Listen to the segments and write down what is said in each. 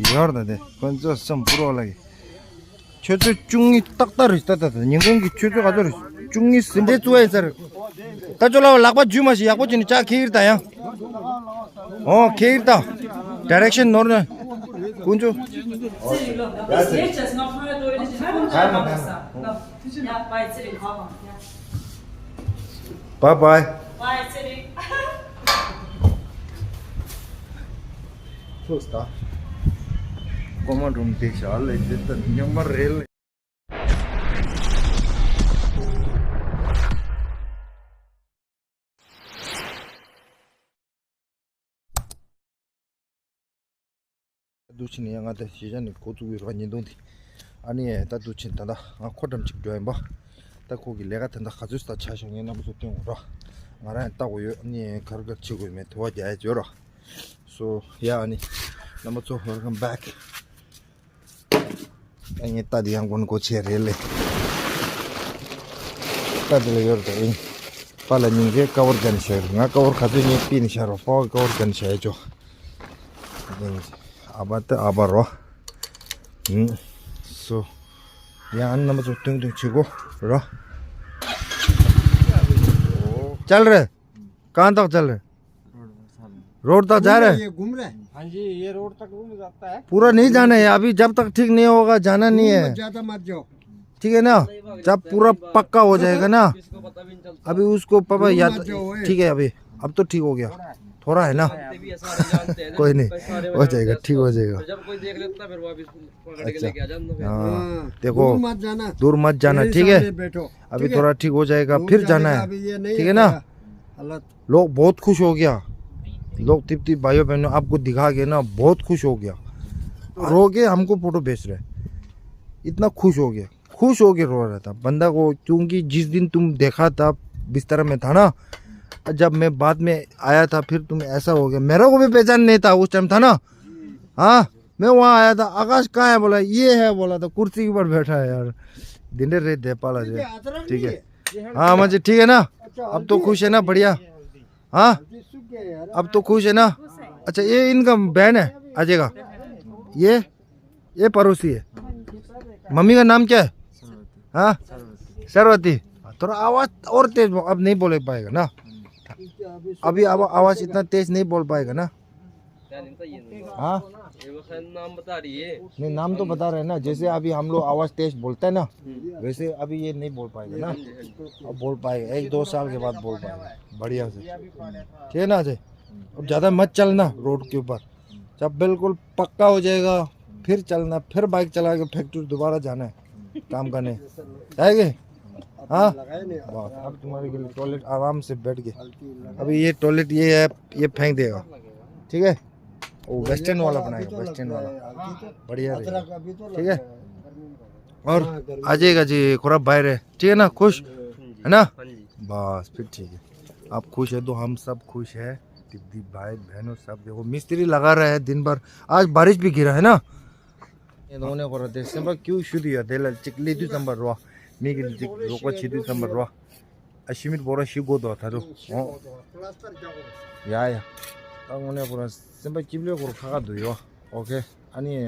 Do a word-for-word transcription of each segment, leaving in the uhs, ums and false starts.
ཡོར་ད་དེ་ཁོ་ཚོ་སམ་པུ་རོ་ལ་གི། ཆུ་ཚོད་བཅུ་གཉིས་ཏག་ཏག་རེད། ད་ད་ད་ཉིན་གུང་གི་ཆུ་ཚོད་ག་ཚོད་རེད། བཅུ་གཉིས་ཟིན་དེ་བཙུགས་ཡིན་ཟེར། ད་ཅོ་ལགས་ལག་པ་འཇུས་མ་ཤིག་ཡག་པོ་བྱས་ནས་ལྕགས་ཁྱེར་ད་ཡང་། ཨོ་ཁྱེར་ད། ཌི་རེག་ཤན་ནོར་ནས། ཀུན་ཆུ། Bye bye. Bye, Siri. ཐུགས་ད། ཀོ་མ་རུམ་དེ་ཤ་ལེ་དེ་ད་ཉོ་མ་རེད་ལེ། ད་དུ་ཕྱིན་ནས་ང་ད་གཞིས་ཆགས་ནས་འགོ་བཙུགས་ཡོད་ར་ཉིན་ཐུང་དེ། ཨ་ནི་ད་དུ་ཕྱིན་ད་ལྟ་ང་ཁོ་འགྲམ་ཅིག་འགྲོ་ཡིན་པ། ད་ཁོ་གི་ལས་ཀ་དེ་འདྲ་ག་ཚོད་ད་ཆ་བཞག་ངས་རྣམ་པ་ཚོ་སྟོན་དགོས་ར། ང་རང་ཡང་ལྟ་དགོས་ཡོད། ཨ་ནི་གར་གར་བྱེད་དགོས་མེད་དུ་བ་རྒྱག་ཡ་བྱོས་ར། So yeah, ཨ་ནི་རྣམ་པ་ཚོ་welcome back. ཨ་ངས་ལྟ་དེ་ཡང་གོན་གོ་ཆེ་རེད་ལེ། ལྟ་དེ་ལ་ཡོད་རེད་ཨིན། པ་ལ་ཉིན་རེ་ཀ་བར་ཅན་ཤར་ང་ཀ་བར་ག་ཚོད་ཉིན་པི་ནི་ཤར་རོ་པ་ཀ་བར་ཅན་ཤར་ཅོ། ཨ་བ་ཏི་ཨ་བ་རོ། ཨུམ། སོ། ཡང་ཨ་ནི་རྣམ་པ་ཚོ་སྟོན་སྟོན་བྱེད་གོ་རོ། चल रहे। कहाँ तक चल रहे? रोड तक जा रहे हैं? ये घूम रहे हैं। हाँ जी, ये रोड तक घूम जाता है। पूरा नहीं जाना है अभी, जब तक ठीक नहीं होगा जाना नहीं है। ज्यादा मत जाओ। ठीक है ना? जब पूरा पक्का हो जाएगा ना, अभी उसको पापा याद। ठीक है, अभी अब तो ठीक हो गया, थोड़ा है ना। कोई नहीं, हो जाएगा, ठीक हो जाएगा। अच्छा। हाँ। देखो, दूर मत जाना, ठीक है। अभी थोड़ा ठीक हो जाएगा, फिर जाना है। ठीक है ना? लोग बहुत खुश हो गया। लोग तिब्बती भाइयों बहनों आपको दिखा के ना बहुत खुश हो गया। रो के हमको फोटो भेज रहे, इतना खुश हो गया। खुश होके रो रहा था बंदा को, क्योंकि जिस दिन तुम देखा था बिस्तर में था ना, जब मैं बाद में आया था फिर तुम ऐसा हो गया। मेरा को भी पहचान नहीं था उस टाइम, था ना? हाँ। मैं वहाँ आया था, आकाश कहाँ है बोला, ये है बोला था, कुर्सी के ऊपर बैठा है यार। दिन रे दे पाला जे। ठीक है। हाँ माँ जी, ठीक है ना? अब तो खुश है ना? बढ़िया। हाँ। अब तो खुश है ना? अच्छा, ये इनका बहन है अजय का। ये ये पड़ोसी है। मम्मी का नाम क्या है? हाँ, सरवती। थोड़ा आवाज और तेज बोल, अब नहीं बोले पाएगा ना। अभी आवा- आवाज इतना तेज नहीं बोल पाएगा ना। हाँ। ये वो है, नाम बता रही है। नहीं, नाम तो बता रहे हैं ना, जैसे अभी हम लोग आवाज तेज बोलते हैं ना, वैसे अभी ये नहीं बोल पाएगा ना। अब बोल पाएगा, एक दो साल के बाद बोल पाएगा बढ़िया से। ठीक है ना अजय? अब ज्यादा मत चलना रोड के ऊपर। जब बिल्कुल पक्का हो जाएगा, फिर चलना, फिर बाइक चला के फैक्ट्री दोबारा जाना है काम करने। जाएंगे? हाँ। बस, अब तुम्हारे के लिए टॉयलेट आराम से बैठ के। अभी ये टॉयलेट ये है, ये फेंक देगा। ठीक है। वो वेस्टर्न वाला बनाएगा, वेस्टर्न वाला। बढ़िया रहेगा। ठीक है। और आ जाएगा जी, थोड़ा बाहर है। ठीक है ना? खुश है ना? बस फिर ठीक है। आप खुश है तो हम सब खुश है। तिब्बती भाई बहनों सब देखो, मिस्त्री लगा रहा है दिन भर। आज बारिश भी गिरा है ना? ये दोनों को रहते हैं, सिंपल क्यों शुरू हुआ? दे ला चिक ले दू संबर रोआ। मी के चिक रोको छी दू संबर रोआ। अशिमित बोरा शी गो दो था तो। ओ। या, या। ता उन्हें को सिंपल चिबले को खाका दुयो। OK। अनि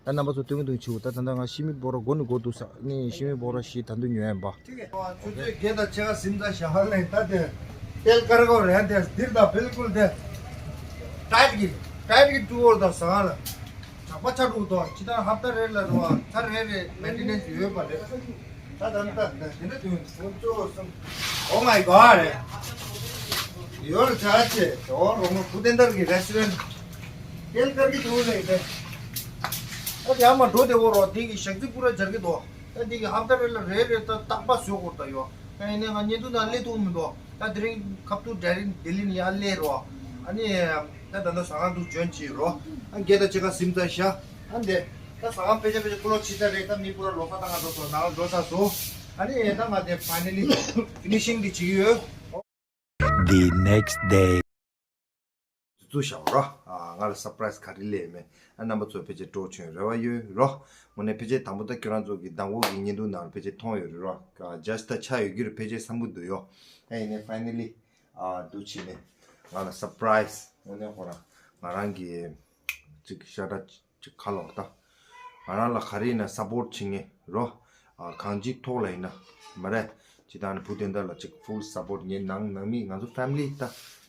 ད་རྣམ་པ་ཚོ་སྟོན་གྱི་འདུག་ཆུ་ད་ད་ད་ང་ཤི་མིག་འབོ་ར་སྒོ་ནས་སྒོ་འདུག་ས་ནི་ཤི་མིག་འབོ་ར་ཤི་ད་འདུག་ཉོ་ཡ་འབའ། ཆུ་ཚོད་བརྒྱད་དང་ཕྱེད་ཀ་ཟིན་ད་ཞག་ལས་ད་དེ་ཏེལ་ཀར་གོ་རེད་དེ་འདིར་ད་བིལ་ཀུལ་དེ་ཏའིཊ་གི་ཏའིཊ་གི་ཀྲུ་ཨོར་ད་ཟ་ང་ལ་ཇག་པ་ཆ་འགྲོ་དོ་ཅི་ད་ཧབ་ཏ་རེ་ལ་རོ་ཚ་རེ་རེ་མེན་ཊེ་ནེན་སི་ཡོད་པ་རེད། ད་ད་ད་ད་དེ་འདྲ་དུས་ཚོད་སོང་། Oh my God. ཡོད་ལ་ཆ་ཆེ་ཨོ་རོ་མོ་ཕུ་ཏན་ཏར་གི་རེ་སི་ཊོ་རན་ཊི་ཏེལ་ཀར་གི་ཐུག་ལེ་དེ། ད་དེ་ཨ་མ་འགྲོ་དེ་འོ་རོ་དེ་གི་ཞག་རྩི་པུ་ར་སྦྱར་གི་དོ། ད་དེ་གི་ཧབ་ཏ་རེ་ལ་རེ་རེ་ད་རྟག་པ་བཟོ་དགོས་ད་ཡོ། ད་ཡིན་ནའི་ང་བརྙན་ཐུང་ནང་སླེབས་ཐུབ་མི་འདུག་ད་དེ་རིང་ཁབ་ཏུ་ཌའི་རེག་ལྡི་ལི་ནས་ཡར་སླེབས་རོ། ཨ་ནི་ད་ད་ལྟ་ཟ་ཁང་དུ་འབྱོན་ཅི་རོ། ཨ་བརྒྱད་དང་ཕྱེད་ཀ་ཟིན་ཚར་ཤག་ཨ་འདི། ད་ཟ་ཁང་ཕལ་ཆེར་ཕལ་ཆེར་ཀུ་ལོ་ཕྱེད་ཙམ་རེད། ད་མི་ཀུ་ལོ་ལོ་ཁ་ད་ང་འགྲོ་སོང་ནང་ལ་འགྲོ་ཚར་སོང་། ཨ་ནི་ད་ང་དེ་ཕའི་ནལ་ལི་ཕི་ནི་ཤིང་དེ་བྱེད་ཀྱི་ཡོད། The next day. ཚུ་བཞག་རོ། ང་ལ་སར་པ་རའི་སི་ག་རེ་སླེབས་མེད། ཨ་རྣམ་པ་ཚོ་ཕལ་ཆེར་སྤྲོ་བྱོན་རེ་བ་ཡོད་རོ། དངོས་གནས་ཕལ་ཆེར་དང་པོ་ད་ཁྱོད་རང་ཚོ་གི་མདང་དགོང་གི་བརྙན་ཐུང་ནང་ཕལ་ཆེར་མཐོང་ཡོད་རེད་རོ། ཇ་སི་ཊི་ད་ཆ་ཡོད་རྒྱུ་རེད་ཕལ་ཆེར་བསམ་གྱི་འདུག་ཡོ། ཨ་ཡིན་ནའི་ཕའི་ནལ་ལི་ཨ་འདུག་བྱས་ནས་ང་ལ་སར་པ་རའི་སི་དངོས་གནས་ཁོ་རང་ང་རང་གི་ཅིག་ཤ་ཁྲག་ཅིག་ཁ་ལོག་ད། ང་རང་ལ་ག་རེ་ཡིན་ན་སབ་པོར་ཊི་བྱེད་མཁན་རོ། ཨ་གང་ཅིའི་ཐོག་ལ་ཡིན་ན་མ་རེད། ཇི་ལྟར་ནི་བུ་དེ་འདྲ་ལ་ཅིག་ཕུལ་སབ་པོར་ཊི་ངའི་ནང་ནང་མི་ང་ཚོ་ཕེ་མི་ལི་ད་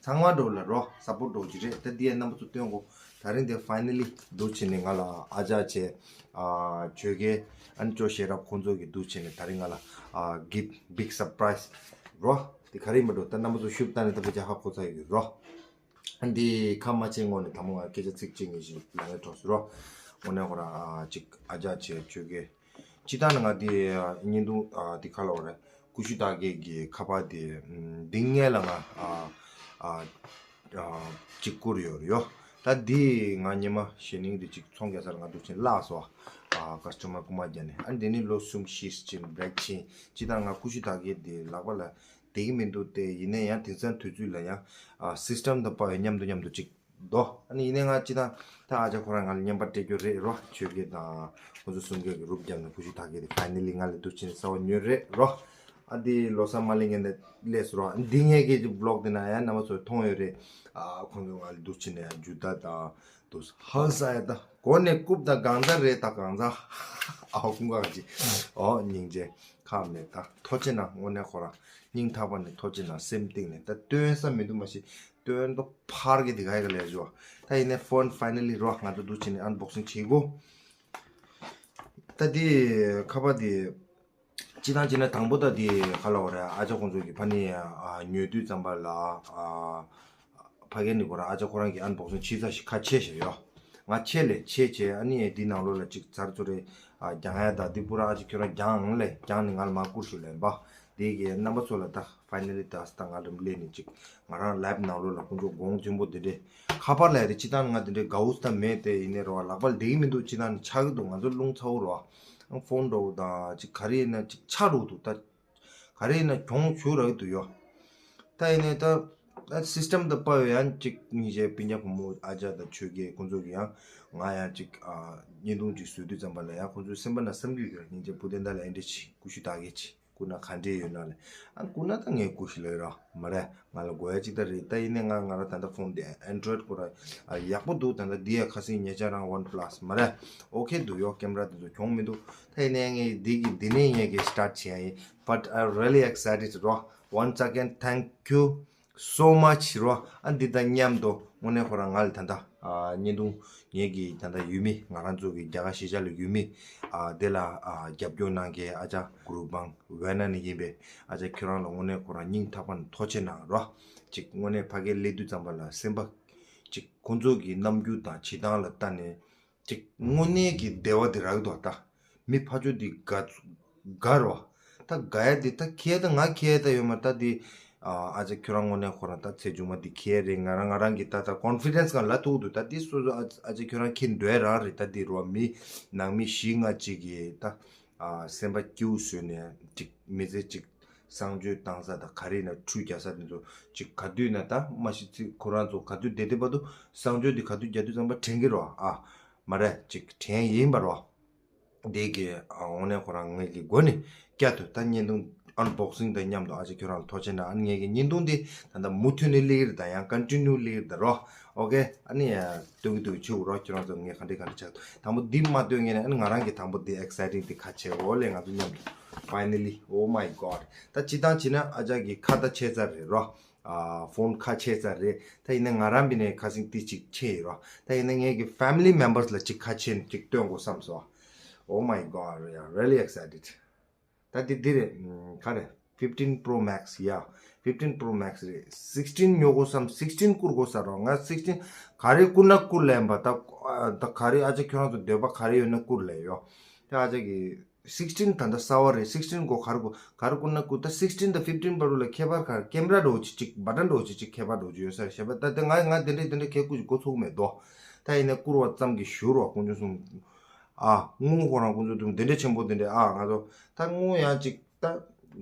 ཚང་མ་འགྲོ་ལ་རོ་སབ་པོར་ཊི་འགྲོ་གི་རེད། ད་འདི་ཡ་རྣམ་པ་ཚོ་སྟོན་གོ། ད་རིང་དེ་ཕའི་ནལ་ལི་འདུག་བྱས་ནས་ང་ལ་ཨ་ཅག་བྱས་ཨ་ཆོས་རྒྱལ་ཨན་ཅོ་ཤེས་རབ་ཁོང་ཚོ་གི་འདུག་བྱས་ནས་ད་རིང་ང་ལ་ཨ་གིབ་བིག་སར་པ་རའི་ཛི་རོ། དེ་ག་རེ་ཡིན་པ་འགྲོ་ད་རྣམ་པ་ཚོ་ཤུབ་ལྟ་ནས་ད་བུ་ཅག་ཧ་གོ་ཚར་ཡོད་རོ། འདི་ཁ་མ་ཕྱེ་སྔོན་ནས་དང་པོ་ང་སྐད་ཆ་ཚིག་གཅིག་གཉིས་ཤིག་ལབ་ཡ་གྲོགས་སུ་རོ། དངོས་གནས་ཁོ་རང་ཨ་ཅིག་ཨ་ཅག་བྱས་ཆོས་རྒྱལ། སྤྱི་བཏང་ནི་ང་འདི་ཨ་བརྙན་ཐུང་ཨ་འདི་ཁ་ལོ་རེད། ཀུ་ཤུ་དར་རྒྱས་ཀྱི་ཁ་པར་དེ་འདི་ངས་ལ་ང་ཨ་ཨ་ཨ་ཅིག་བསྐུར་ཡོད་རེད་ཡོ། ད་འདི་ང་ཉི་མ་ཞེ་ནིང་དེ་ཅིག་ཚོང་རྒྱག་སར་ང་འདུག་ཕྱིན་བརླགས་སོ། ཨ་ཀ་སི་ཊ་མར་རྐུ་མ་རྒྱག་ནས་ཨ་འདི་ནི་ལོ་གསུམ་བཞི་ཕྱིན་བྷེ་རེག་ཕྱིན་སྤྱི་བཏང་ང་ཀུ་ཤུ་དར་རྒྱས་དེ་ལག་པ་ལ་བསྡད་ཀྱི་མི་འདུག་སྟེ། ཡིན་ནའི་ཡང་དེང་སང་དུས་ཚོད་ལ་ཡང་ཨ་སིས་ཊམ་དང་པ་ཡོད་མཉམ་དུ་མཉམ་དུ་ཅིག་འདོ། ཨ་ནི་ཡིན་ནའི་ང་ཅི་ད་ད་ཨ་ཅག་ཁོ་རང་ང་ལ་བརྙན་པར་སྤྲད་རྒྱུ་རེད་རོ། ཆོས་རྒྱལ་དང་ཁོ་ཚོ་གསུམ་ཀའི་གི་རུབ་རྒྱབ་ནས་ཀུ་ཤུ་དར་རྒྱས་དེ་ཕའི་ནལ་ལི་ང་ལ་འདུག་ཕྱིན་གསར་བ་ཉོས་རེད་རོ། ཨ་དེ་ལོ་གསར་མ་ལེན་མཁན་དེ་སླེབས་སོང་རོ། འདི་ངས་སྐད་ཅིག་བི་ལོག་དེ་ན་ཡང་རྣམ་པ་ཚོས་མཐོང་ཡོད་རེད། ཨ་ཁོ་ཚོ་ང་ལ་འདུག་ཕྱིན་ནས་ཇུ་ད་དང་དུ་ཧང་སང་ཡ་ད་གོ་ནས་རྐུབ་དང་གང་ཚ་རེད་ད་གང་ཚ། ཨ་ཁུང་ཁ་ཅི་ཨོ་སྙིང་རྗེ་ཁམས་ནས་ད་ཐོ་ཆེ་ན་དངོས་གནས་ཁོ་རང་སྙིང་ཐག་པ་ནས་ཐོ་ཆེ་ན་སེམས་གཏིང་ནས་ད་སྟོན་ས་མི་འདུག་མ་གཞི་སྟོན་ཏོ་ཕར་གི་དེ་ག་ཡི་ག་ལས་བྱོ། ད་ཡིན་ནས་ཕོན་ཕའི་ནལ་ལི་རོ་ང་ཚོ་འདུག་ཕྱིན་ནས་ཨན་བོག་སིང་བྱེད་གོ། ད་དེ་ཁ་པར་དེ་སྤྱི་བཏང་བྱས་ན་དང་པོ་ད་དེ་ག་ལ་བ་རེད། ཨ་ཅག་ཁོང་ཚོ་གི་ཕ་ནི་ཨ་ཉོ་དུས་ཙམ་པ་ལ་ཨ་ཕ་གི་ནི་ཁོ་རང་ཨ་ཅག་ཁོ་རང་གི་ཨན་བོག་སིང་བྱེད་ས་ཞིག་ཁ་ཕྱེ་བཞག་ཡོ། ང་ཕྱེ་ལས་ཕྱེ་བྱས་ཨ་ནི་འདི་ནང་ལོགས་ལ་ཅིག་ཚར་ཚུར་རེ་ཨ་རྒྱང་ཡ་ད་འདི་པུ་ར་ཨ་ཅག་ཁྱོད་རང་རྒྱང་ལས་རྒྱང་ནི་ང་ལ་མ་བསྐུར་ཞུ་ལན་པ། དེ་གི་རྣམ་པ་ཚོ་ལ་ད་ཕའི་ནལ་ལི་ད་ད་ང་རང་སླེབས་ནས་ཅིག་ང་རང་ལེབ་ནང་ལོགས་ལ་ཁོང་ཚོ་དགོང་ཆེན་པོ་དེ་འདྲས་ཁ་པར་ལ་ཡ་དེ་སྤྱི་བཏང་ང་དེ་འདྲས་དགའ་བོ་ད་མེད་དེ། ཡིན་ནའི་རོ་ལག་པ་ལ་བསྡད་ཀྱི་མི་འདུག་སྤྱི་བཏང་ནི་ཆག་གི་འདུག་ང་ཚོ་རླུང་ཚ་བོ་རོ། ཕོན་འགྲོ་བོ་དང་ཅིག་ག་རེ་ཡིན་ན་ཅིག་ཆག་འགྲོ་འདུག་ད་ག་རེ་ཡིན་ན་གྱོང་ཞུ་རག་གི་འདུག་ཡོ། ད་ཡིན་ནའི་ད་ད་སིས་ཊམ་ད་པ་ཡོ་ཡང་ཅིག་སྙིང་རྗེ་སྤུན་ཀྱག་བུ་མོ་ཨ་ཅག་དང་ཆོས་རྒྱལ་ཁོང་ཚོ་གི་ཡང་ང་ཡང་ཅིག་ཨ་བརྙན་ཐུང་ཅིག་བཟོ་དུས་ཙམ་པ་ལ་ཡང་ཁོང་ཚོའི་སེམས་པ་ན་བསམ་གི་ཡོད་ཀྱི་ར། སྙིང་རྗེ་བུ་དེ་འདྲ་ལ་ཨེ་འདྲས་ཅིག་ཀུ་ཤུ་དར་རྒྱས་ཅིག་བསྐུར་ན་ག་འདྲས་ཡོད་ན་ལས། ཨ་བསྐུར་ན་ད་ངས་བསྐུར་ཞིག་ལ་ཡོད་ར་མ་རེད། ང་ལ་དགོས་ཡ་ཅིག་ད་རེད། ད་ཡིན་ནའི་ང་ང་ར་ད་ལྟ་ཕོན་འདི་ཨན་ཌོ་རོ་ཡིཌ་ཁོ་ར་ཨ་ཡག་པོ་འདུག་ད་ལྟ་འདི་ཡ་ཁ་སང་ཉེ་ཆར་རང་ཝན་པ་ལ་སི་མ་རེད། ཨོ་ཁེ་འདུག་ཡོ། ཀེམ་ར་དེ་ཚོ་གྱོང་མི་འདུག་ད་ཡིན་ནའི་ངས་འདི་གི་འདི་ནས་ངས་གི་སི་ཊར་ཊི་བྱེད་ཡ་ཡིན། But I really excited རོ། Once again thank you so much རོ། ཨ་འདི་དང་མཉམ་དུ་དངོས་གནས་ཁོ་རང་ང་ལ་ད་ལྟ་ཨ་བརྙན་ཐུང་ངེད་ཀྱི་ད་ལྟ་ཡུལ་མི་ང་རང་ཚོ་གི་རྒྱ་གར་གཞིས་ཆགས་ལ་ཡུལ་མི་ཨ་དེ་ལ་ཨ་རྒྱབ་སྐྱོར་གནང་མཁན་ཨ་ཅག་གུ་རུ་བང་ཝེ་ན་ནས་ཡིན་པའི་ཨ་ཅག་ཁྱོད་རང་ལ་དངོས་གནས་ཁོ་རང་སྙིང་ཐག་པ་ནས་ཐུགས་རྗེ་གནང་རོ། ཅིག་དངོས་གནས་ཕ་གིར་སླེབས་དུས་ཙམ་པ་ལ་སེམས་པ་ཅིག་ཁོང་ཚོ་གི་རྣམ་འགྱུར་དང་བྱེད་སྟངས་ལ་ལྟ་ནས་ཅིག་དངོས་གནས་ཀྱི་བདེ་བ་དེ་རག་འདུག་ད་མི་ཕར་ཕྱོགས་དེ་དགའ་དགའ་རོ། ད་དགའ་ཡ་དེ་ད་ཁྱེད་ད་ང་ཁྱེད་ད་ཡོད་མ་ད་དེ་ཨ་ཅག་ཁྱོད་རང་དངོས་གནས་ཁོ་རང་ད་ཚེ་མཇུག་མ་དེ་ཁྱེད་རེད། ང་རང་ང་རང་གི་ད་ད་ཀོན་ཕི་ཌེན་སི་གང་ལ་ཐུག་འདུག་ད་དེ་སོ་སོ་ཨ་ཅག་ཁྱོད་རང་ཁྱེད་འདོད་རང་རེད། ད་དེ་རོ་མི་ནང་མི་བཞི་ལྔ་ཅིག་གིས་ད་ཨ་སེམས་པ་སྐྱིད་པོ་བཟོས་ནས་ཅིག་མི་ཚེ་ཅིག་གསང་སྤྱོད་བཏང་ས་དང་ག་རེ་ན་ཁྲུས་རྒྱག་ས་དེ་ཚོ་ཅིག་ག་དུས་ན་ད་མ་གཞི་ཚིག་ཁོ་རང་ཚོ་ག་དུས་བསྡད་བསྡད་པ་དུ་གསང་སྤྱོད་དེ་ག་དུས་རྒྱག་དུས་ཙམ་པ་དྲན་གི་རོ། ཨ་མ་རེད་ཅིག་དྲན་ཡིན་པ་རོ། དེ་གི་ཨ་དངོས་གནས་ཁོ་རང་ངེད་ཀྱི་སྒོ་ནས་བསྐྱར་དུ་ད་བརྙན་ཐུང་ཨན་བོག་སིང་དང་མཉམ་དུ་ཨ་ཅག་ཁྱོད་རང་ལ་ཐུགས་རྗེ་གནང་། ཨ་ངེད་ཀྱི་བརྙན་ཐུང་འདི་ད་ལྟ་མུ་མཐུད་ནས་སླེབས་ཀྱི་རེད་ད། ཡང་ཀོན་ཊི་ནིའུ་སླེབས་ཀྱི་རེད་ད་རོ། ཨོ་ཁེ། ཨ་ནི་སྟོན་གྱི་འདུག་ཆུ་རོ། ཁྱོད་རང་ཚོ་ངས་ག་འདྲས་ག་འདྲས་ཆགས་དང་པོ་འདི་མ་སྟོན་ངེས་ནས་ཨ་ནི་ང་རང་གི་དང་པོ་འདི་ཨེག་སའི་ཊིང་འདི་ཁ་ཕྱེ་འོ་ལས་ང་ཚོ་མཉམ་དུ་finally oh my god ད་སྤྱི་བཏང་བྱས་ན་ཨ་ཅག་གི་ཁ་ད་ཕྱེ་ཚར་རེད་རོ། ཨ་ཕོན་ཁ་ཕྱེ་ཚར་རེད། ད་ཡིན་ན་ང་རང་བི་ནས་ཁ་སིང་ཏི་ཅིག་ཕྱེ་ཡི་རོ། ད་ཡིན་ན་ངས་ཀྱི་ཕེ་མི་ལི་མེམ་བར་སི་ལ་ཅིག་ཁ་ཕྱེ་ནས་ཅིག་སྟོན་དགོས་བསམ་སོང་། Oh my god yeah really excited ད་འདི་འདི་རེད། ཨམ། ག་རེད། fifteen Pro Max yeah fifteen Pro Max རེད། sixteen ཉོ་དགོས་བསམ། sixteen བསྐུར་དགོས་ས་རོ། ང་sixteen ག་རེ་བསྐུར་ན་བསྐུར་ལེན་པ་ད། ད་ག་རེ་ཨ་ཅག་ཁྱོད་རང་ཚོ་འདོད་པ་ག་རེ་ཡོད་ན་བསྐུར་ལེ་ཡོ། ད་ཨ་ཅག་གི་sixteen ད་ལྟ་གསར་བ་རེད། sixteen གོ་ག་རེ་གོ་ག་རེ་བསྐུར་ན་བསྐུར། ད་sixteen དང་fifteen བར་དུ་ལ་ཁྱད་པར་ག་རེ། ཀེམ་ར་འདྲ་བོ་ཅིག་ཅིག་བ་ཏན་འདྲ་བོ་ཅིག་ཅིག་ཁྱད་པར་འདྲ་བོ་ཅིག་ཡོད་ས་རེད་ཤེས་པ། ད་དེ་ང་ང་དེ་འདྲས་དེ་འདྲས་ཁྱེད་སྐུ་ཅིག་མགོ་ཚོགས་མེད་དོ། ད་ཡིན་ན་བསྐུར་བ་ཙམ་གྱིས་ཞུ་རོགས་དཀོན་མཆོག་གསུམ། ཨ་དངུལ་ཁོ་རང་དཀོན་མཆོག་གསུམ་དེ་འདྲས་ཆེན་པོ་དེ་འདྲས་ཨ་ང་ཚོ་ད་དངུལ་ཡང་ཅིག་ད།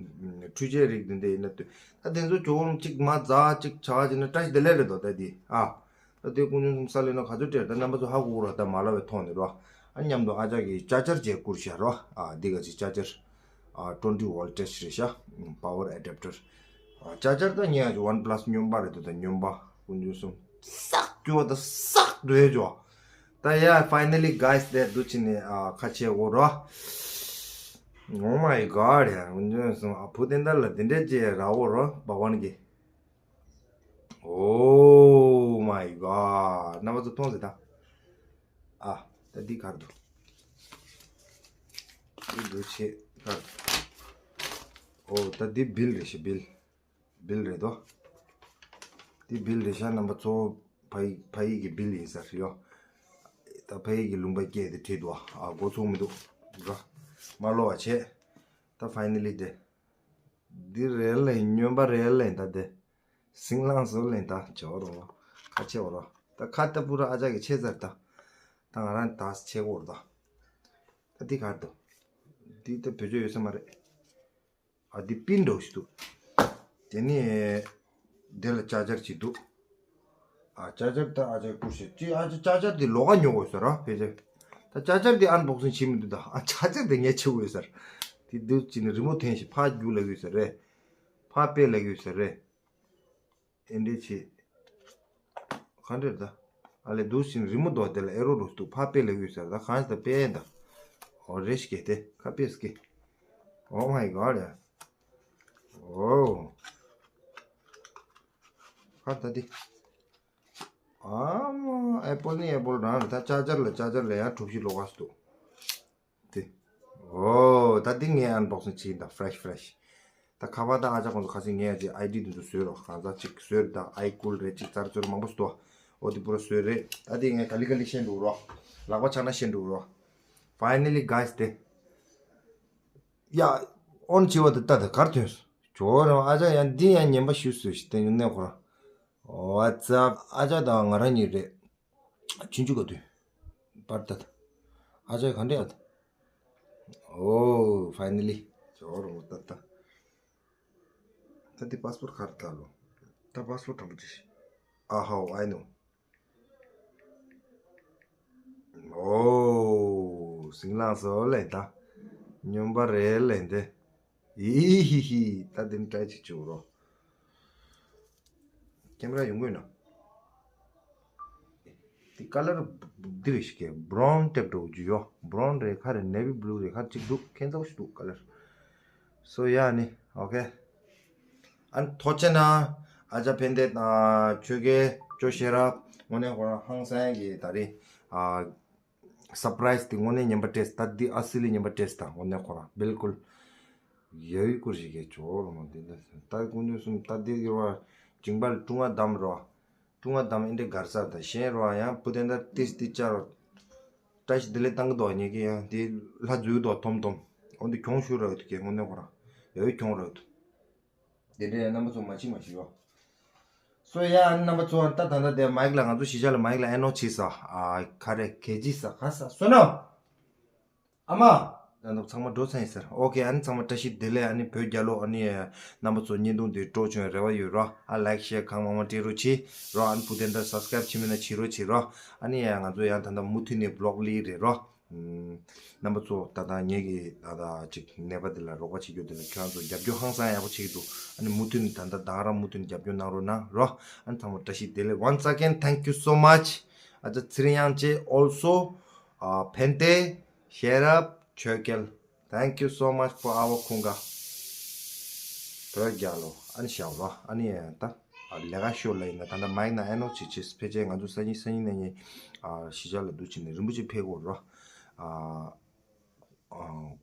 འཕྲུལ་ཆས་རིགས་འདི་འདྲས་ཡིན་ན་ལྟོས། ད་དེ་ཚོ་ཇོ་བོ་གཅིག་མ་རྫ་གཅིག་བྱ་བ་བྱས་ན་བཀྲ་ཤིས་བདེ་ལེགས་རེད་དོ། ད་འདི་ཨ། ད་དེ་དཀོན་མཆོག་གསུམ་ས་ལེ་ན་ག་ཚོད་སྤྲད་ད་རྣམ་པ་ཚོ་ཧ་གོ་གོ་ར་ད་མ་ལབ་པའི་ཐོག་ནས་རོ། ཨ་མཉམ་དུ་ཨ་ཅག་གིས་ཅར་ཅར་བྱས་བསྐུར་བཞག་རོ། ཨ་འདི་ག་ཅིག་ཅར་ཅར། ཨ་twenty voltage རེད་ཤག power adapter། ཨ་ཅར་ཅར་ད་ཉེ་ཡ་ཅིག་ཝན་པ་ལ་སི་སྨྱོན་པ་རེད་དོ། ད་སྨྱོན་པ་དཀོན་མཆོག་གསུམ། སག་རྒྱུ་བ་ད་སག་འདོད་ཅོ། ད་ ད་ཡ་finally guys དེ་འདུག་ཅི་ནི་ཨ་ཁ་ཆེ་འོ་རོ། Oh my god ཡ་འུན་ཇོན་སོང་ཨ་བུ་དེ་འདྲ་ལ་དེ་འདྲ་ཅེ་ར་འོ་རོ་བ་ཝན་གི། Oh my god རྣམ་པ་ཚོ་མཐོང་ཟེར་ད། ཨ་ད་འདི་གར་འདུག་འདི་འདུག་ཆེ་གར་འདུག་འོ་ད་འདི་བིལ་རེད་ཤི་བིལ། བིལ་རེད་དོ། འདི་བིལ་རེད་ཤག་རྣམ་པ་ཚོ། ཕ་ཡི་ཕ་ཡི་གི་བིལ་ཡིན་ས་རེད་ཡོ། ད་ཕ་ཡི་གི་ལུང་པ་སྐྱེས་ཏེ་བྲིས་འདུག་ཨ་འགོ་ཚུགས་མི་འདུག་ར། མ་ལོ་བ་བྱས། ད་finally དེ། འདི་རེད་ལེ་སྨྱོན་པ་རེད་ལེ་ད་དེ། སིང་ལང་བཟོ་ལེ་ད་ཇོ་རོ། ཁ་ཆེ་འོ་རོ། ད་ཁ་ལྟ་བུ་ར་ཨ་ཅག་གི་ཆེ་ཚར་ད། ད་ང་རང་ད་ཆེ་གོ་ར་ད། ད་འདི་གར་འདུག་འདི་ད་བེད་སྤྱོད་ཡོད་ས་མ་རེད། ཨ་འདི་པིན་འདྲ་བོ་ཞིག་འདུག་དེ་ནས་དེ་ལ་ཅར་ཇར་ཅིག་འདུག་ཨ་ཅར་ཇར་ད་ཨ་ཅར་བསྐུར་ཤེས་ཅི་ཨ་ཅར་ཅར་ཇར་དེ་ལོགས་ཀ་ཉོ་དགོས་ཟེར་ར་ཕལ་ཆེར། ད་ཅར་ཇར་དེ་ཨན་བོག་སིང་བྱེད་མི་འདུག་ད་ཨ་ཅར་ཇར་དེ་ངས་བྱེད་དགོས་ཟེར། དེ་འདུག་ཅི་ནས་རི་མོ་འཐེན་ཞིག་ཕར་རྒྱུག་ལ་ཡོད་ཟེར་རེད། ཕར་སྤེལ་ལ་ཡོད་ཟེར་རེད། ཨེ་འདྲས་བྱེད། ག་འདྲས་ད། ཨ་ལས་འདུག་ཅི་ནས་རི་མོ་འདོགས་དེ་ལ་ཨེ་རོ་རོ་འདུག་ཕར་སྤེལ་ལ་ཡོད་ཟེར་ད་གང་ཞིག་ད་སྤེལ་ད། འོ་རེ་ཞིག་གེ་དེ་ཁ་པེས་ཀེ། Oh my god ཡ། ཨོ། ཁ་ད་དེ། ཨ་མ་ཨེ་པོལ་ནི་ཨེ་པོལ་རང་རེད་ད་ཅར་ཇར་ལ་ཅར་ཇར་ལ་ཡང་གྲུ་བཞི་ལོགས་ཀ་སུ་འདུག་དེ། ཨོ་ད་དེ་ངས་ཨན་བོག་སིང་བྱེད་ཡིན་ད་ཕ་རེ་ཤི་ཕ་རེ་ཤི། ད་ཁ་པར་ད་ཨ་ཅག་ཁོང་ཚོ་ཁ་སང་ངས་ཨ་ཅེ་ཨའི་ཌི་དེ་ཚོ་བཟོས་རོགས་གང་ཟག་ཅིག་བཟོས་རེད་ད་ཨའི་ཀུལ་རེད་ཅིག་ཙར་ཙོར་མང་པོ་སྟོ། ཨོ་དེ་པུ་ར་བཟོས་རེད་ད་དེ་ངས་ག་ལི་ག་ལི་ཤེས་འགྲོ་རོགས། ལག་པ་ཆག་ན་ཤེས་འགྲོ་རོགས། Finally guys དེ། ཡ། ཨོན་བྱེད་པ་དེ་ལྟ་དེ་གར་ཐོན་སོང་། ཇོ་རང་ཨ་ཅག་ཡང་འདི་ཡང་ཉན་པ་ཞུ་སོང་ཞིག་དེ་ཉུང་ནས་ཁོ་རང་། What's up ཨ་ཅག་དང་ང་རང་གཉིས་རེད། ཆུང་ཆུང་ག་དུས། པར་ལྟ་ད། ཨ་ཅག་ག་འདྲས་ཨ་ད། Oh finally ཇོ་རང་ལྟ་ད། ད་འདི་པ་སི་པོར་ཊི་གར་ལྟ་ལོ། ད་པ་སི་པོར་ཊི་དྲང་པོ་ཅིག་ཨ་ཧའོ་ཨའི་ནོ། ཨོ། སིང་ལང་སོ་ལེ་ད། སྨྱོན་པ་རེད་ལེ་འདི། ཨི་ཧི་ཧི། ད་འདི་ནི་ཏྲའི་ཅིག་བྱེད་རོ། ཀེམ་ར་ཡོང་དགོས་ན། འདི་ཀ་ལར་འདི་རེད་ཤི་ཀེ་བྷ་རའུན་ཊེབ་འདྲ་བོ་ཅིག་ཡོད། བྷ་རའུན་རེད་ཁ་རེད་ནེ་བི་བྷུ་ལུ་རེད་ཁ་ཅིག་འདུག་ཁྱད་མཚར་ཞིག་འདུག་ཀ་ལར། སོ་ཡ་ནི་ཨོ་ཁེ། ཨན་ཐོ་ཅེ་ན། ཨ་ཅག་ཕན་བདེ་དང་ཆོས་རྒྱལ་ཅོ་ཤེས་རབ་དངོས་གནས་ཁོ་རང་ཧང་སང་གི་ད་རེས་ཨ་སར་པ་རའི་སི་དེ་དངོས་གནས་ཉན་པ་སྤྲད་ད་འདི་ཨ་སི་ལི་ཉན་པ་སྤྲད་ད་དངོས་གནས་ཁོ་རང་བིལ་ཀུལ་ཡ་ཡི་ཀུར་ཞིག་གི་ཇོ་རོ་མ་འདི་འདི་ད་ཀུན་ཉོ་གསུམ་ད་འདི་གི་བ་ཇིང་པ་ལ་ཀྲུང་ཨ་དམ་རོ། ཀྲུང་ཨ་དམ་ཨིན་འདྲེ་གར་ས་ད་གཞན་རོ་ཡང་བུ་དེ་འདྲ་ཏིས་ཏི་ཅ་རོ། བཀྲ་ཤིས་བདེ་ལེགས་བཏང་གི་འདུག་ཉེ་གི་ཡང་དེ་ལྷ་འཛུལ་འདུག་དོམ་དོམ། འོན་ཏེ་གྱོང་ཤུར་ར་འདུག་གི་དངོས་གནས་ཁོ་རང་ཡ་ཡི་གྱོང་ར་འདུག་དེ་འདྲའི་རྣམ་པ་ཚོ་མ་ཕྱི་མ་ཞིག་ཡོད། སོ་ཡ་ཨ་ནི་རྣམ་པ་ཚོ་ད་ད་ད་དེ་མའིག་ལ་ང་ཚོ་གཞིས་ཆགས་ལ་མའིག་ལ་ཨེ་ནོ་ཆི་ས་ཨ་ཁ་རེ་ཁེ་ཇི་ས་ཁ་ས་སོ་ནོ། ཨ་མ། ད་ནུབ་ཚང་མ་འགྲོ་ཚར་ཡིན་ཟེར། ཨོ་ཁེ་ཨ་ནི་ཚང་མ་བཀྲ་ཤིས་བདེ་ལེགས། ཨ་ནི་བོད་རྒྱལ་ལོ། ཨ་ནི་རྣམ་པ་ཚོ་བརྙན་ཐུང་དེ་སྤྲོ་བྱུང་རེ་བ་ཡོད་རོ། ཨ་ལའིག་ཤེར་གང་མང་མང་སྤྲད་རོགས་བྱེད་རོ། ཨ་ནི་བུ་དེ་འདྲ་སབ་སི་ཀ་རབ་བྱེད་མེད་ན་བྱེད་རོགས་བྱེད་རོ། ཨ་ནི་ཡ་ང་ཚོ་ཡང་ད་ལྟ་མུ་མཐུད་ནས་བི་ལོག་ལི་རེད་རོ། རྣམ་པ་ཚོ་ད་ལྟ་ངེད་ཀྱི་ད་ལྟ་ཅིག་ནད་པ་འདི་ལ་རོགས་པ་བྱེད་རྒྱུ་འདི་ལ་ཁྱོད་རང་ཚོ་རྒྱབ་སྐྱོར་ཧང་སང་ཡག་པོ་བྱེད་ཀྱི་འདུག་ཨ་ནི་མུ་མཐུད་ནས་ད་ལྟ་ད་ག་རང་མུ་མཐུད་ནས་རྒྱབ་སྐྱོར་གནང་རོགས་གནང་རོ། ཨ་ནི་ཚང་མ་བཀྲ་ཤིས་བདེ་ལེགས། Once again thank you so much. ཨ་ཅག་ཚེ་རིང་དབྱངས་ཅན། Also ཕན་བདེ། ཤེས་རབ། ཆོས་རྒྱལ། Thank you so much for our ཁུངས་དགའ། བོད་རྒྱལ་ལོ། ཨ་ནི་ཞའོ་རོ། ཨ་ནི་ད་ལས་ཀ་ཤོར་ལ་ཡིན་ན་ད་ལྟ་མའིག་ན་ཨེ་ནོ་ཆི་ཆི་ཕལ་ཆེར་ང་ཚོ་སང་ཉིན་སང་ཉིན་གནངས་ཉིན་གཞིས་ཆགས་ལ་འདུག་ཕྱིན་ནས་རིན་པོ་ཆེ་ཕེབས་དགོས་རོ།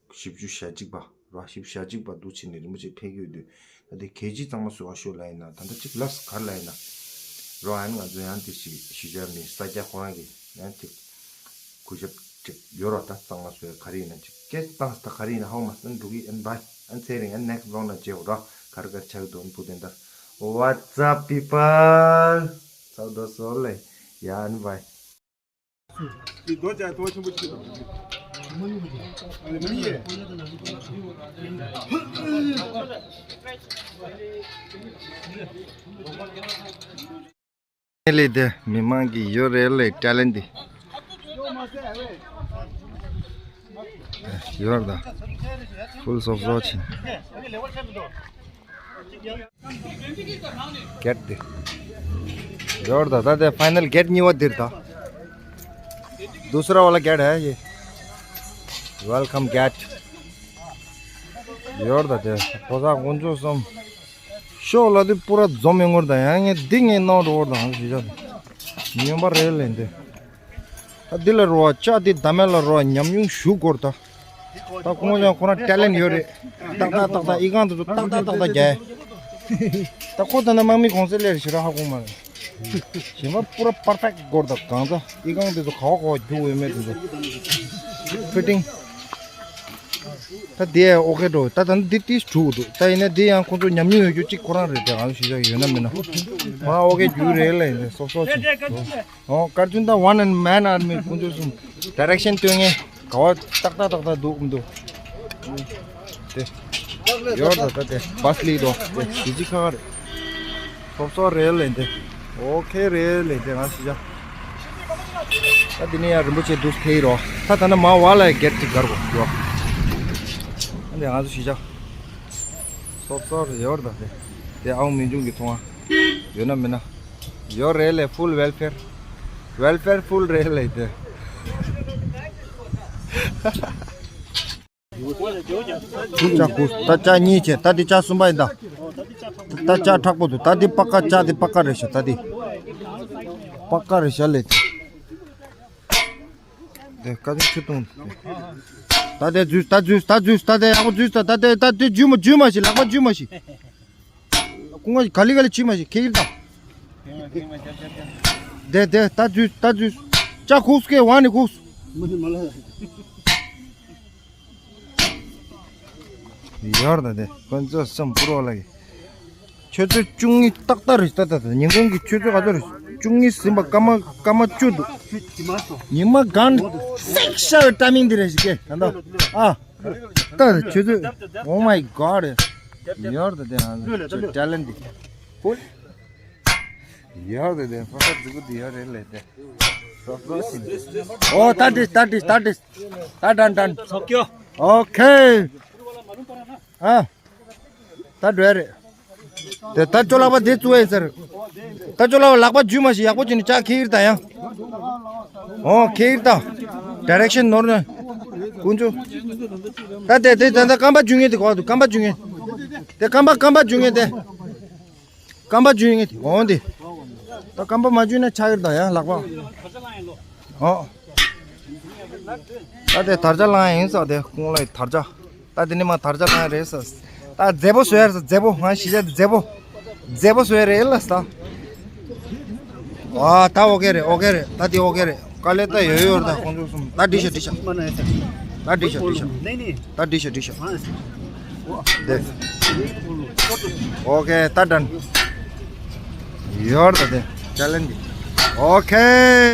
བཞི་བཅུ་ཞེ་གཅིག་པ་རོ། བཞི་བཅུ་ཞེ་གཅིག་པ་འདུག་ཕྱིན་ནས་རིན་པོ་ཆེ་ཕེབས་ཀྱི་ཡོད་དུས་ད་ལྟ་གལ་ཆེ་གཙང་མ་བཟོ་བ་ཤོར་ལ་ཡིན་ན་ད་ལྟ་གཅིག་ལབ་ག་རེ་ལ་ཡིན་ན་རོ། ཨ་ནི་ང་ཚོ་ཡང་དེ་ཞིག་གཞིས་ཆགས་མི་ས་སྐྱ་ཁོ་རང་གི་ཡང་གཅིག་གུས་ཞབས་ཅིག་ཡོད་རོ། ད་གཙང་མ་བཟོས་ག་རེ་ཡིན་ན་ཅིག་སྐད་བཏང་ད་ག་རེ་ཡིན་ན་ཧོ་མ་སན་འགྲོ་གི་ཨན་བྷའི་ཨན་ཚེ་རིང་ཨན་next vlog ན་མཇལ་རོ། ག་རེ་ག་རེ་ཆགས་འདུག་ཨན་བུ་དེ་འདྲ། What's up people? ཚའོ་དོ་སོ་ལེ་ཡ་ཨན་བྷའི། ལས་དེ་མི་མང་གི་ཡོད་རེད་ལས་ཊེ་ལེན་ཊི་ཡོད་རེད་ད། ཕུལ་སོབ་སོ་ཕྱིན། གེ་ཊི་དེ་ཡོད་རེད་ད། ད་དེ་ཕའི་ནལ་གེ་ཊི་གཉིས་པ་འདིར་ད། दूसरा वाला gate है ये। Welcome gate. ཡོད་ད་དེ། ཕོ་གསར་དཀོན་མཆོག་གསུམ། ཤོག་ལ་དེ་པུ་ར་འཛོམས་ཡོང་གོ་ད། ཡང་ངས་འདི་ངས་གནང་འགྲོ་གོ་ད་ཞེས་བྱ། ཉོན་པ་རེད་ལེ་འདི། ད་འདི་ལ་རོ་བ་ལྕགས་འདི་ད་མེད་ལ་རོ་བ་ཉམས་མྱོང་ཞུ་དགོས་ད། ད་ཁོང་ཡང་ཁོ་རང་ཊེ་ལེན་ཡོད་རེད། ཏག་ཏག་ཏག་ཏག་ཨི་ཁང་དེ་ཚོ་ཏག་ཏག་ཏག་ཏག་རྒྱག་ད་ཁོ་ད་ནི་དམག་མི་གོང་ས་ལས་ཞེ་དྲག་ཧ་གོ་མ་རེད། གཞན་པ་པུ་ར་པར་ཕེག་དགོས་ད། གང་ཚ་ཨི་ཁང་དེ་ཚོ་ག་བ་ག་བ་རྒྱུག་འོས་མེད་དེ་ཚོ། ཕི་ཊིང་། ད་དེ་ཨོ་ཁེ་འགྲོ། ད་ད་ནི་འདི་ཏིས་དྲུག་འདུག་ད་ཡིན་ན་འདི་ཡང་ཁོ་ཚོ་ཉམས་མྱོང་ཡོད་རྒྱུ་གཅིག་ཁོ་རང་རེད་དེ། གང་ཞིག་ཡོད་ན་མིན་ན། ཁོ་རང་ཨོ་ཁེ་རྒྱུག་རེད་ལ་ཡིན་ད་སོ་སོ་ཅིག་ཨོ་ཀར་ཅུན་ད་ཝན་ཨེན་མེན་ཨར་མི་དཀོན་མཆོག་གསུམ། ཌི་རེག་ཤན་སྟོན་མཁན་ག་བ་ཏག་ཏག་ཏག་ཏག་འདུག་མི་འདུག་དེ་ཡོད་ད། ད་དེ་བཱས་ལི་དོ་དེ་ཞི་ཅི་ཁ་ཁ་རེད། སོབ་སོབ་རེད་ལེ་འདི། ཨོ་ཁེ་རེད་ལེ་འདི། ང་ཞི་ཅག་ད་འདི་ནས་ཡང་རིན་པོ་ཆེ་འདུག་ཐེ་ཡི་རོ། ད་ད་ནི་མ་བ་ལ་གེར་ཅིག་གར་གོ་ཡོ། འདི་ང་ཚོ་ཞི་ཅག་སོབ་སོབ་རེད་ཡོད་ད་དེ། དེ་ཨའུ་མི་འབྱུང་གི་མཐོང་བ། ཡོད་ན་མིན་ན། ཡོད་རེད་ལེ། ཕུལ་ཝེལ་ཕེར། ཝེལ་ཕེར་ཕུལ་རེད་ལེ་དེ། ལྕགས་དགུ། ད་ལྕགས་གཉིས་བྱས། ད་འདི་ལྕགས་གསུམ་པ་ཡིན་ད། ད་ལྕགས་མཁྲེགས་པོ་འདུག་ད་འདི་པ་ཀ་ལྕགས་འདི་པ་ཀ་རེད་ཤག་ད་འདི་པ་ཀ་རེད་ཤག་ལེ། དེ་ཀ་ཅུང་ཆུ་བཏུང་། ད་དེ་འཛུལ། ད་འཛུལ། ད་འཛུལ། ད་དེ་ཡག་པོ་འཛུལ། ད་ད་དེ་ད་དེ་འཇུས་མ་འཇུས་མ་ཤིག་ལག་པ་འཇུས་མ་ཤིག་ཀུང་ང་ག་ལི་ག་ལི་འཇུས་མ་ཤིག་ཁེ་ཡིར་ད། དེ་དེ་ད་འཛུལ། ད་འཛུལ། ལྕགས་ཁུགས་སུ་ཁེ་ཝང་ནི་ཁུགས། ཡར་ད་དེ་དཀོན་མཆོག་གསུམ་པུ་རོ་ལ་གི། ཆུ་ཚོད་བཅུ་གཉིས་ཏག་ཏག་རེད། ད་ད་ད་ཉིན་གུང་གི་ཆུ་ཚོད་ག་ཚོད་རེད། བཅུ་གཉིས་ཟིན་པ་སྐར་མ་སྐར་མ་བཅུ་འདུག་ཉི་མ་གང་སེག་ཤར་བའི་ཊའི་མིང་འདི་རེད་ཞིག་གེ་ད་ད་ཨ། ད་ཆུ་ཚོད། Oh my God. ཡར་ད་དེ་ཧ་ཆུ་ཊེ་ལེན་ཊི་འདི། ཕུལ། ཡར་དེ་དེ་ཕ་ཁ་འཛུགས་དེ་ཡར་རེད་ལེ་དེ། ཨོ་ད་འགྲིག་ད་འགྲིག་ད་འགྲིག་ད་ཌན་ཌན། ཨོ་ཁེ། ཨ། ད་འགྲོ་ཡ་རེད། དེ་ད་ཅོ་ལག་པ་དེ་བཙུགས་ཡིན་ཟེར། ད་ཅོ་ལག་པ་ལག་པ་འཇུས་མ་ཤིག་ཡག་པོ་བྱས་ནས་ལྕགས་ཁེ་ཡིར་ད་ཡང་། ཨོ་ཁེ་ཡིར་ད། ཌི་རེག་ཤན་ནོར་ནས། དཀོན་མཆོག་ད་དེ་དེ་ད་ད་རྐང་པ་འཇུས་མཁན་དེ་གོ་འདུག་རྐང་པ་འཇུས་མཁན། དེ་རྐང་པ་རྐང་པ་འཇུས་མཁན་དེ། རྐང་པ་འཇུས་ངེས་འོང་དེ། ད་རྐང་པ་མ་འཇུས་ན་ཆགས་ཀྱི་རེད་ད་ཡང་ལག་པ། ཨོ། ད་དེ་དར་ཆ་བླངས་ཡིན་ས་དེ་ཁོང་ལ་དར་ཆ། ད་དེ་ནི་མ་དར་ཆ་བླངས་རེད་ས། ད་མཛེས་པོ་བཟོས་ཡ་རེད་ས་མཛེས་པོ། ང་ཞི་བྱ་མཛེས་པོ། མཛེས་པོ་བཟོས་རེད་ལ་ས། ཨ་ད་ཨོ་ཁེ་རེད་ཨོ་ཁེ་རེད། ད་དེ་ཨོ་ཁེ་རེད། དཀའ་ལས་ད་ཡོད་ཡོད་རེད་ད་དཀོན་མཆོག་གསུམ། ད་འགྲིག་ཤག་འགྲིག་ཤག་ད་འགྲིག་ཤག་འགྲིག་ཤག་ད་འགྲིག་ཤག་འགྲིག་ཤག་དེ། ཨོ་ཁེ་ད་ཌན། ཡོད་རེད་ད་དེ་ཊེ་ལེན་ཊི་འདི། ཨོ་ཁེ།